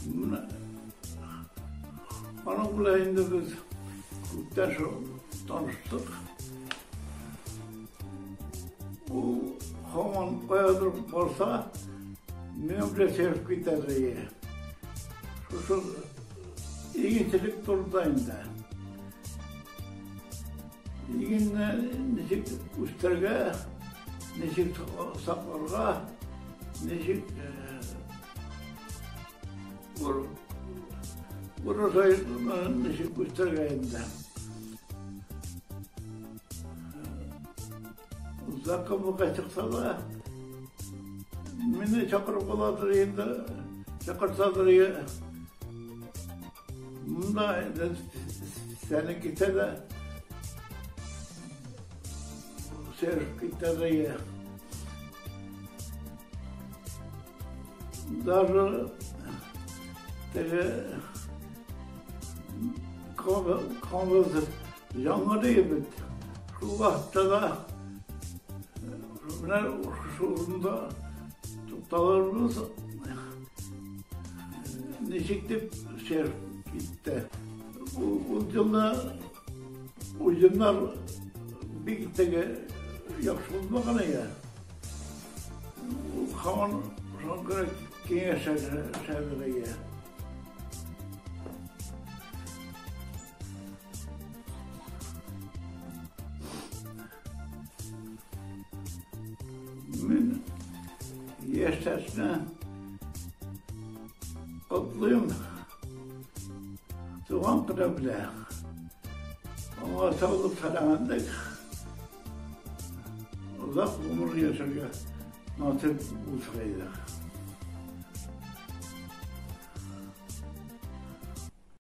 Менә аның белән инде без күптән шул таныштык. Ул һаман каядыр барса, минем белән сөйләшеп китә. Шушы игенчелек турында инде. Игенне ничек үстерергә, ничек сакларга, ничек урожайны ничек үстерергә инде. Закупка чыкса да, мине чакырып аладыр инде, чакырсадыр. Монда сәне китә дә, сөйләшеп китә дә. Даже теге коңгыз яңгырый бит. Шул вакытта да менә шушы урында тукталырбыз. Ничек дип сөйләшеп китте. Ул елны уҗымнар бик теге яхшы булмаган иде. Ул һаман шуңа күрә киңәшләшәдер иде. Мин яшьтәшне котлыйм туган көне белән. Аңа саулык, сәламәтлек, озак гомер яшәргә насыйп булсын иде.